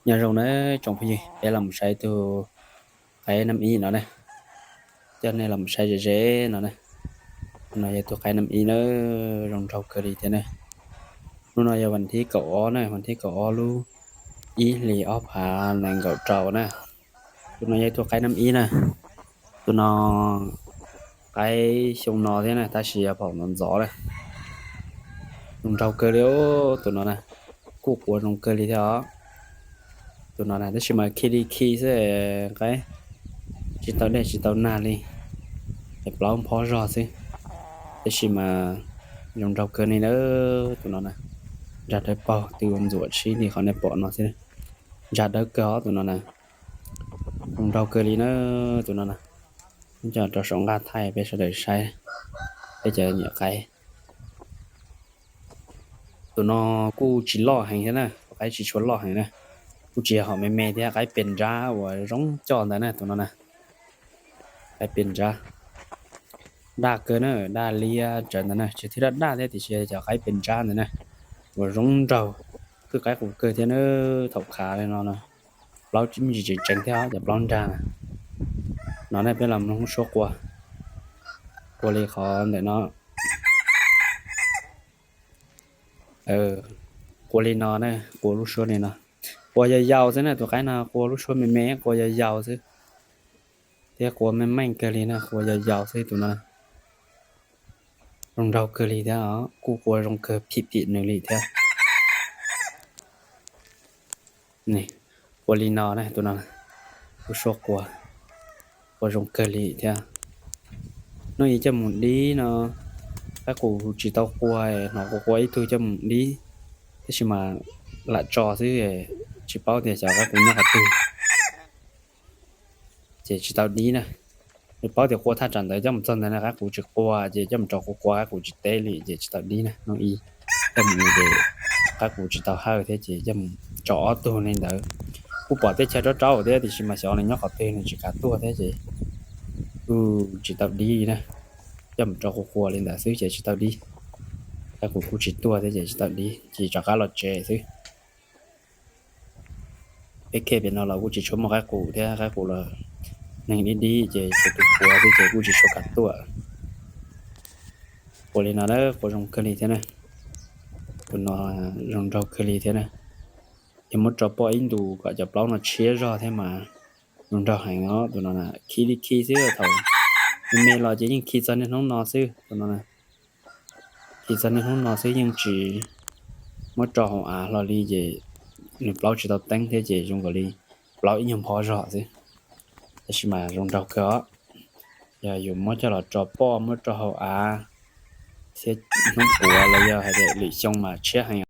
Nyob zoo na tsoom phooj ywg, peb los saib tus qaib nam ib no na. Coj nej los saib ze ze no na. Tus no yog tus qaib nam ib na, zoo nraug kawg li thiab na. Hnub no yog vas thib kaum ob na, vas thib kaum ob lub ib hlis ob phav nees nkaum rau na. Tus no yog tus qaib nam ib na. Tus no qaib xyoo no thiab na, tab sis yog phaum ntxov ntxov na. Zoo nraug kawg li tus no na. Kuj qua zoo kawg li thiab os. Tus no na tab sis mas khi li khi xwb, qaib tsis tau dej tsis tau nag li, es plaub nphob zog xwb. Tab sis mas zoo nraug kawg li na. Tus no na, ntsa dawb paug twb ua ntxuam sib li qhov nej pom no xwb. Ntsa dawb kawg os tus no na. Zoo nraug kawg li na tus no na. Coj rau saum nqaj thaij peb sawv daws saib, peb cov nyiam qaib. Tus no kuj tsis loj heev thiab na, tus qaib tsis tshua loj heev na. Kuj tsis yog hom me me thiab, qaib pes nrab uas zoo coj ntawd na tus no na. Qaib pes nrab, daj kawg na, daj liab tsawv ntawd na, tsis thiab daj daj thiab tiam sis cov qaib pes nrab ntawd na, uas zoo nraug, kwj qaib qus kawg thiab na. Thaum qhav li no no, plaub me ntsis tseem tseem thiab cov plaub nrag na. No ne peb los mloog lub suab qua, qua li qhov ntawm no. Qua li no na, qua lub suab li no. Qua yau yau xwb na, tus qaib no qua lub suab me me, qua yau yau xwb. Thiab qua meej meej kawg li na, qua yau yau xwb tus no. Zoo nraug kawg li thiab, kuj qua zoo kawg phim phim nws li thiab. Qua li no na tus no, lub suab qua, qua zoo kawg li thiab. Hnub ib coj mus dib no, qaib qus tsis tau qua, hnov qua qua ib tug coj mus dib, tab sis mas lam tso xwb, tsis paub tias xyov qaib qus nyob qhov twg, ces tsis tau dib na. Nws paub tias qua thaj tsam ntawd coj mus txog ntawd na qaib qus tsis qua, ces coj mus tso qua qua qaib qus tsis teb li, ces tsis tau dib na. Hnub ib coj mus ces qaib qus tsis tau hawj thiab ces coj mus tso ob tug li ntawd. Kuj pom teb chaws rau rau thiab tiam sis mas xyov nws nyob qhov twg nws tsis kam tuaj thiab ces kuj tsis tau dib na. Coj mus tso qua qua li ntawd xwb ces tsis tau dib. Qaib qus kuj tsis tuaj thiab ces tsis tau dib ces rov qab los tsev xwb. Peb khej pem no los kuj tsis tshua muaj qaib qus thiab, qaib qus los neeg dib dib ces tsuas tus puav xwb ces kuj tsis tshua kam tuaj. Qua li no na, qua zoo kawg li thiab na. Tus no zoo nraug kawg li thiab na. Yog muab tso poj ib ntus kom cov plaub no tshiab zog thiab mas zoo nraug heev os. Tus no khi li khi xwb, thaum me me los ces yeej khi txog niaj hnub no xwb tus no. Khi txog niaj hnub no xwb yeej tsis muab tso hauv av hlo li ces nws plaub tsis tau teeb thiab ces zoo nkaus li plaub ib nyuag nphob zog xwb. Tab sis mas zoo nraug kawg os. Yog yus muab coj los tso poj muab tso hauv av thiab hnub puav los yog hais tias lwm xyoo mas tshiab heev.